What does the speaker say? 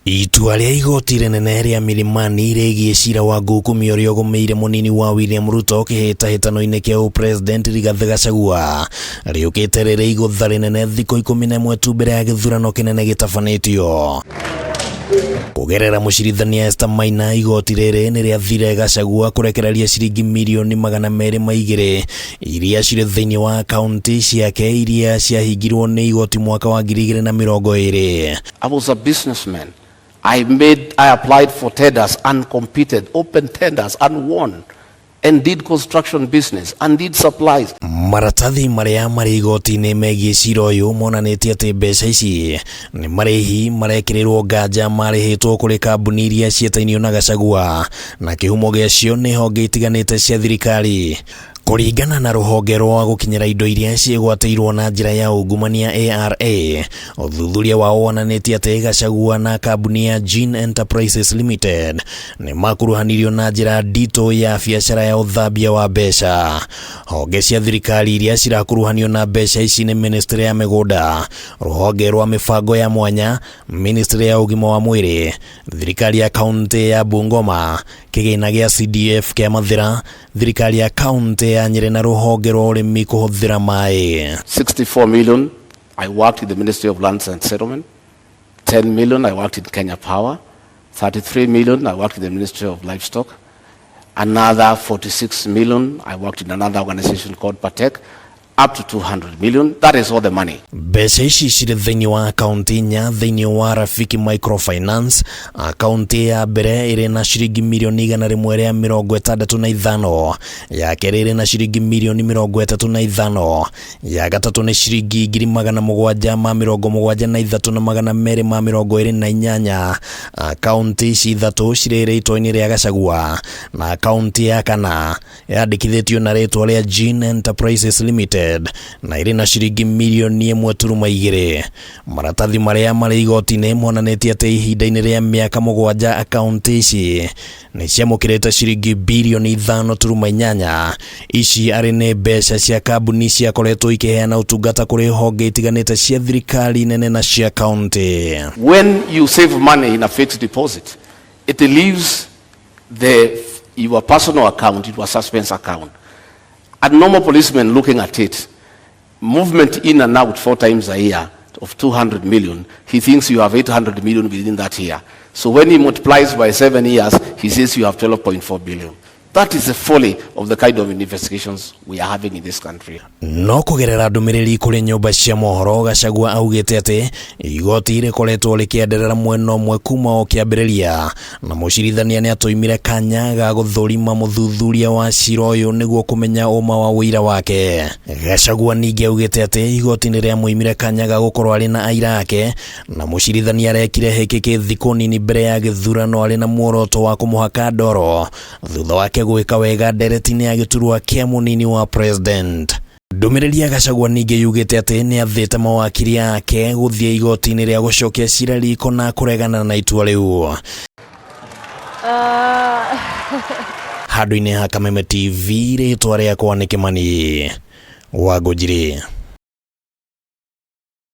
Itua rĩa igoti rĩnene rĩa Milimani rĩgiĩ cira wa Ngũkũmi ũrĩa ũgũmĩire mũnini wa William Ruto kĩhĩtahĩtano-inĩ kĩa ũpresident Rigathĩ Gachagua rĩũkĩte rĩrĩ igũtha rĩnene thikũ 11 tu mbere ya gĩthurano kĩnene gĩtabanĩtio. Kũgerera mũcirithania Esther Maina, igoti rĩrĩ nĩ rĩathire Gachagua kũrekereria ciringi mirioni 202 iria cirĩ thĩinĩ wa akaunti ciake iria ciahingirwo nĩ igoti mwaka wa 2020. I was a businessman. I applied for tenders and competed, open tenders and won, and did construction business and did supplies. Maratathi marĩa marĩ igoti-inĩ megiĩ cira ũyũ monanĩtie atĩ mbeca ici nĩ marĩhi marekĩrĩrwo nganja marĩhĩtwo kũrĩ kambuni iria ciĩtainio na Gachagua na kĩhumo gĩacio nĩ honge itiganĩte cia thirikari. Kũringana na rũhonge rwa gũkinyĩra indo iria ciĩgwatĩirwo na njĩra ya ungumania ARA, ũthuthuria wao wonanĩtie atĩ Gachagua na kambuni ya Gene Enterprises Limited nĩ makuruhanirio na njĩra nditũ ya biacara ya ũthambia wa mbeca. Honge cia thirikari iria cirakuruhanio na mbeca ici nĩ Ministry ya mĩgũnda, rũhonge rwa mĩbango ya mwanya, Ministry ya ũgima wa mwĩrĩ, thirikari ya kaunti ya Bungoma, kĩgĩna gĩa CDF kĩa Mathĩra, thirikari ya kaunti ya Nyĩrĩ na rũhonge rwa ũrĩmi kũhũthĩra maĩ. 64 million, I worked in the Ministry of Lands and Settlement. 10 million, I worked in Kenya Power. 33 million, I worked in the Ministry of Livestock. Another 46 million, I worked in another organization called Patek. Up to 200 million. That is all the money. Mbeca ici cirĩ thĩinĩ wa akaunti inya thĩinĩ wa Rafiki Microfinance. Akaunti ya mbere ĩrĩ na ciringi mirioni 165, ya kerĩ ĩrĩ na ciringi mirioni 35, ya gatatũ nĩ ciringi 773,228. Akaunti ici ithatũ cirĩ rĩtwa-inĩ rĩa Gachagua na akaunti ya kana yandĩkithĩtio na rĩtwa rĩa Gene Enterprises Limited na ĩrĩ na ciringi mirioni 1.2. Maratathi marĩa marĩ igoti-inĩ monanĩtie atĩ ihinda-inĩ rĩa mĩaka 7 akaunti ici nĩ ciamũkĩrĩte ciringi birioni 5.8. Ici arĩ nĩ mbeca cia kambuni ciakoretwo ikĩheana ũtungata kũrĩ honge itiganĩte cia thirikari nene na cia kaunti. When you save money in a fixed deposit, it leaves your personal account into a suspense account. A normal policeman looking at it, movement in and out 4 times a year of 200 million, he thinks you have 800 million within that year. So when he multiplies by 7 years, he says you have 12.4 billion. That is the folly of the kind of investigations we are having in this country. No kũgerera ndũmĩrĩri kũrĩ nyũmba cia mohoro, Gachagua augĩte atĩ igoti rĩkoretwo rĩkĩenderera mwena ũmwe kuma o kĩambĩrĩria na mũcirithania nĩ atũimire kanya ga gũthũrima mũthuthuria wa cira ũyũ nĩguo kũmenya ũma wa ũira wake. Gachagua ningĩ augĩte atĩ igoti nĩ rĩamũimire kanya ga gũkorwo arĩ na aira ake na mũcirithania arekire hĩkĩkĩ thikũ nini mbere ya gĩthurano arĩ na muoroto wa kũmũhaka ndoro thutha wake gwĩka wega ndereti-inĩ ya gĩturwa kĩa mũnini wa president. Ndũmĩrĩri ya Gachagua ningĩ yugĩte atĩ nĩ athĩte mawakiri ake gũthiĩ igoti-inĩ rĩa gũcokia cira riko na kũregana na itua rĩu. Handũ-inĩ ha Kameme TV, rĩtwa rĩakwa nĩ Kĩmani Wangũnjiri.